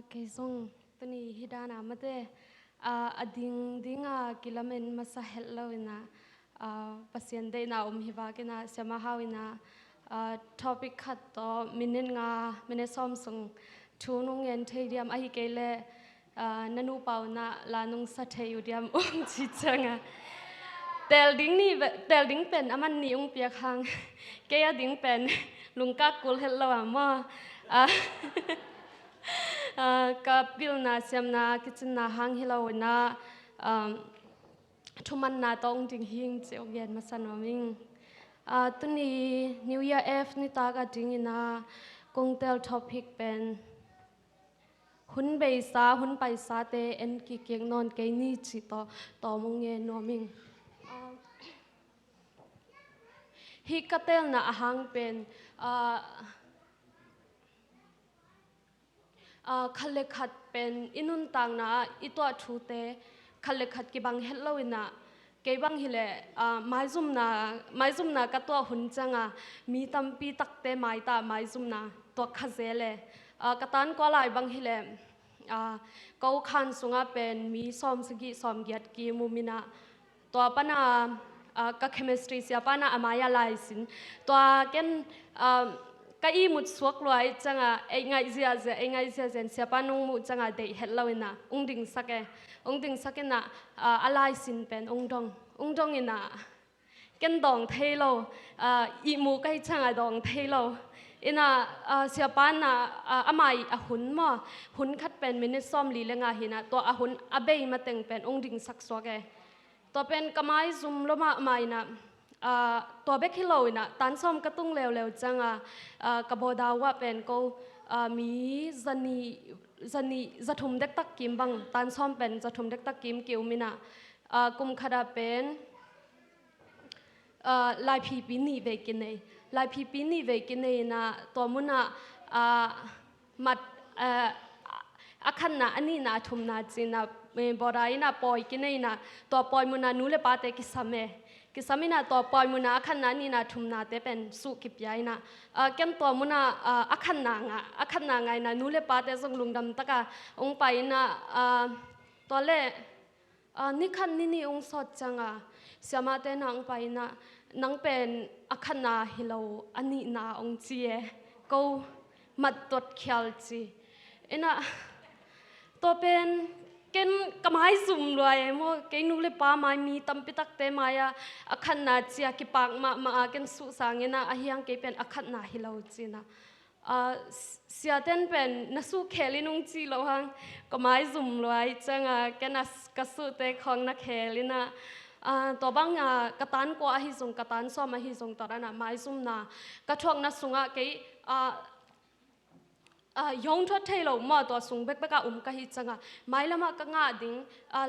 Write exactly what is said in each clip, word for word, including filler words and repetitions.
Kei zong tuni hi dana mate, a, a ding dinga kilamen masa het lo ina, a, Pasian deihna om hi vakina, Siama Hau ina, a, topic khat tawh minute nga, minute sawm sung thu nung ngen thei diam, ahi kei le, a, na nupa una la nung sa thei uh diam ung ci cianga. Tel ding ni ve-, tel ding pen aman ni ung piak hang. Kei a ding pen lungkak kul het lo a maw. A, a, ka pilna siamna kicinna hang hi lo ina, um, thumanna tawh ung ding hing ci ung gen masa nuam ing. A, tuni New Year Eve nitak a ding ina kong tel topic pen hun beisa, hun paisate en kikik nawn kei ni ci tawh, tawh mong ngen nuam ing. A, hih ka telna a hang pen, a, a, khat le khat pen i nuntakna ah i tuah thute khat le khat kibang het lo ina, kei bang hileh, a, maizumna, maizumna ka tuah hun cianga mi tampi takte maita maizumna tuak kha zel e. A, ka tankua lai bang hileh, a, ko khan sungah pen mi sawm sagih sawm giat kim um ina, tua pana, a, ka chemistry siapa na a mai-a laisin. Tua ken, a, ka ihmut suak lua ih cianga ei ngaih ziahziah, ei ngaih ziahziah in siapa nung muh cianga deih het lo ina ung dingsak e. Ung dingsak ina, a, a laisin pen ung dong, ung dong ina ken dawng thei lo, a, ihmu ka hih cianga dawng thei lo. Ina, a, siapa na, a, a mai a hun maw, hun khat pen minute sawm li le nga hi ina, tua a hun a bei mateng pen ung dingsak suak e. Tua pen ka maizum lo mahmah ina, a, tua bek hi lo ina, tan sawm ka tung leuleu cianga, a, ka bawda uh ah pen ko, a, mi zanih, zanih, zathum dektak kim bang, tan sawm pen zathum dektak kim ki-um ina, a, kum khat ah pen, a, laiphipi nih vei kinei. Laiphipi nih vei kinei ina tua munah, a, mat, a, a khatna, a nihna, a thumna ci ina, eh, bawda ina pawi kinei ina, tua pawi muna nu le pate kisam e. Kisam ina tua pawi muna a khatna, a nihna, a thumnate pen suh kipia ina, a, ken tua muna, a, a khatna ngah, a khatna ngah ina nu le pate zong lungdam taka ung pai ina, a, tua le, a, ni khat ni nih ung sawt cianga siamate na ung pai ina, nang pen a khatna hi lo, a nihna ung ci e, ko mat tuat khial ci. Ina, tua pen ken ka maizum lua e maw, kei nu le pa mai mi tampi takte mai-a a khatna cia kipak mahmah a ken suhsang ina, ahi hang kei pen a khatna hi lo ci ina. A, s-, siaten pen na suh khel in ung ci lo hang, ka maizum lua ih cianga ken a s-, ka suhte khawng na khel ina, a, tua banga ka tankua ahi zong, ka tan sawm ahi zong, tua dana maizumna ka thuakna sungah kei, a, a, yong thuat thei lo maw, tua sung bekbek ah um ka hih cianga, mailamah ka ngah ding, a,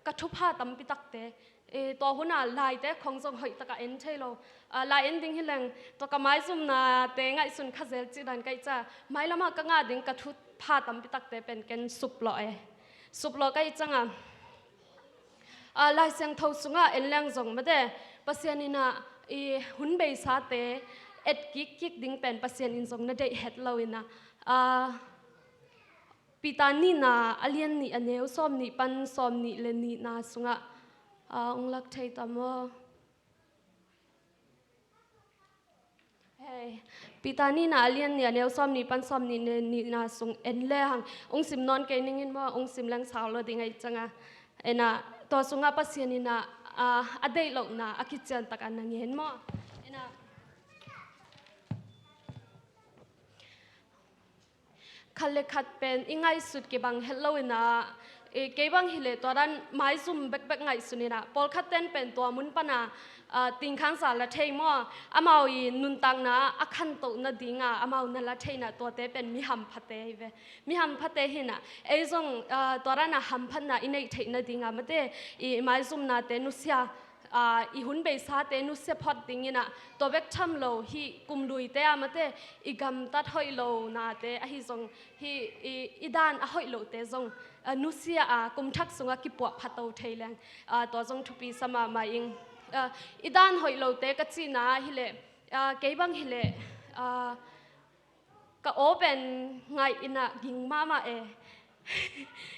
ka thupha tampi takte, e, tua huna laite khawng zong hoih taka en thei lo. A, lai en ding hileng tua ka maizumnate ngaihsun kha zel cih dan ka hih cianga, mailamah ka ngah ding ka thupha tampi takte pen ken suplawh e. Suplawh ka hih cianga, a, Lai Siangtho sungah en leng zong mate, Pasian ina i hun beisate et kikkik ding pen Pasian in zong na deih het lo ina, a, Peter nihna a lian nih a neu sawm nih pan sawm nih le nihna sungah, a, ung lak thei ta maw? Hei, Peter nihna a lian nih a neu sawm nih pan sawm nih le nihna sung en le hang, ung sim nawn kei ning in maw, ung sim leng sau lo ding a hih cianga. Ina, tua sungah Pasian ina, a, a deih lohna a kician taka na ngen maw? Ina, khat le khat pen i ngaihsut kibang het lo ina, e, kei bang hileh tua dan maizum bekbek ngaihsun ina, pawlkhat ten pen tua mun pana, a, tingkhangsa la thei maw, amau i nuntakna a khantoh nadinga amau na la thei ina, tuate pen mi hamphate hi ve. Mi hamphate hi ina, ei zong, a, tua dana hamphatna i neih theih nadinga mate, i maizumnate nusia, a, i hun beisate nusia phot ding ina, tua bek tham lo, hih kum luite a mate, i gamtat hoih lo nate, ahi zong, hih i, i dan a hoih lote zong, a, nusia a, kum thak sungah kipuah phato thei leng, a, tua zong thupi sa mahmah ing. A, i dan hoih lote ka cihna hileh, a, kei bang hileh, a, ka aw pen ngaih ina ging mahmah e.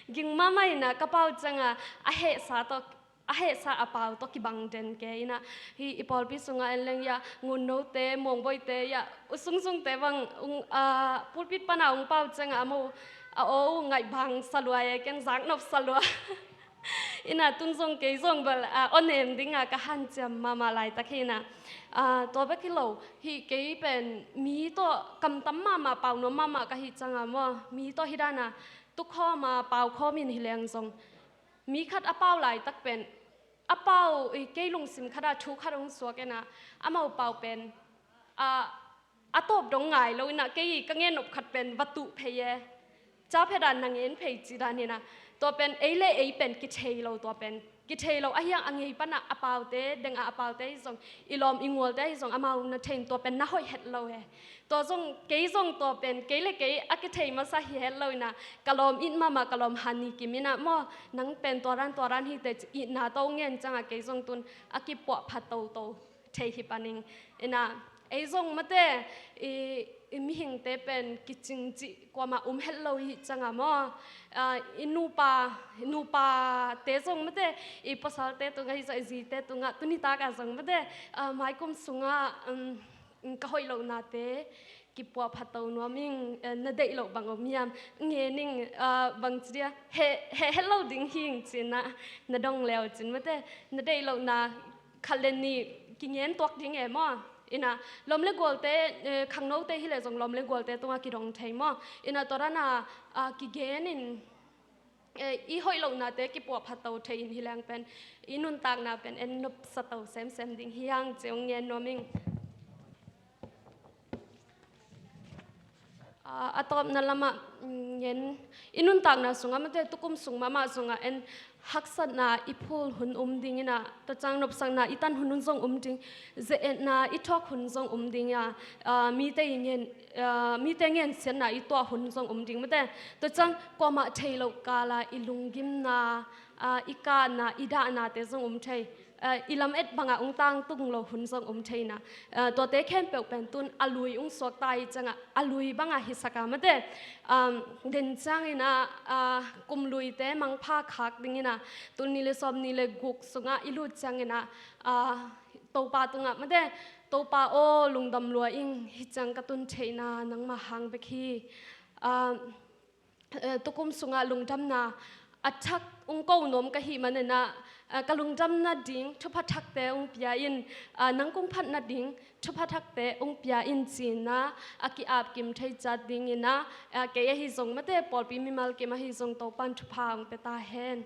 Ging mahmah inah ka pau ciangah a hehsa tawh, a hehsa a pau tawh kibang den kei inah, hih i pawlpi sungah en leng ia, Ngunnote, Mawngboite ia, U Sung Sungte bang ung, ah, pulpit pana ung pau ciangah a mo, a aw uh ngaihbang salua e, ken zaknop salua. Inah tun zong kei zong bel, ah, aw nem dinga ka hanciam mahmah laitak hi inah, ah, tua bek hi lo, hih kei pen mi tawh kamtam mahmah, pau nuam mahmah ka hih ciangah maw, mi tawh hih dana tukhawm a pau khawm in hi leng zong, mi khat a pau laitak pen, a pau, i, kei lungsim khata thu khat hong suak inah, amau pau pen, a, a tawp dong ngai lo inah, kei i ka ngen nop khat pen va tuh phei e, ca phe dan na ngen phei ci dan inah, tua pen ei le ei pen kithei lo, tua pen kithei lo, a hiang a ngei pana a paute, deng a a paute hi zong, i lawm i ngualte hi zong, amau na thei in tua pen na hoih het lo e. Tua zong, kei zong tua pen, kei le kei a kithei masa hi het lo inah, ka lawm it mahmah, ka lawm han ni kim inah maw, nang pen tua dan, tua dan hi teh ci itna tawh ngen ciangah kei zong tun a kipuah pha toto thei hi paning. Inah, ei zong mate, i, i mihingte pen kicing cih kuamah um het lo hi ciangah maw, ah, i nupa, nupate zong mate, i pasalte tungah hi zong, i zite tungah, tuni takah zong mate, ah, maikum sungah, um, ka hoih lohnate kipuah pha to nuam ing, eh, na deih loh bang om hiam? Ngen ing, ah, bang ci dia, he, he, het lo ding hi ing ci inah, na dong leu cin mate, na deih lohna khat le nih kingen tuak ding e maw. Inah lawm le gualte, eh, khangnote hi leh zong lawm le gualte tungah kidong thei maw. Inah tua dana, ah, kigen in, eh, i hoih lohnate kipuah pha to thei in hi leng pen, i nuntakna pen en nopsa to semsem ding hi hang ci hong ngen nuam ing. Ah, a tawpna lamah, mm, ngen, i nuntakna sungah mate, tukum sung mahmah sungah en haksatna i phul hun um ding inah, tua ciang nopsakna i tan hun zong um ding, ze-etna i thuak hun zong um ding a, ah, mite i ngen, ah, mite ngensiatna i tuah hun zong um ding mate. Tua ciang kuamah thei loh kala i lunggimna, ah, i kahna, i dahnate zong um thei. Ah, i lamet bangah ung tangtung lo hun zong um thei inah, ah, tuate khempeuh pen tun a lui ung suakta i ciangah a lui bangah hisak a mate. Um, den ciang inah, ah, kum luite mangpha khak ding inah, tul nih le sawm nih le guk sungah i lut ciang inah, ah, Topa tungah mate, Topa aw, lungdam lua ing, hih ciang ka tun theihna nangmah hang bek hi. Ah, eh, tukum sungah lungdamna a thak ung ko nuam ka hih man inah, eh, ka lungdamna ding thupha thakte ung pia in, eh, nang kong phatna ding thupha thakte ung pia in ci inah, a ki-ap kim thei ciat ding inah, eh, kei ahi zong mate, pawlpi mimal kim ahi zong Topan thupha ung pia ta hen.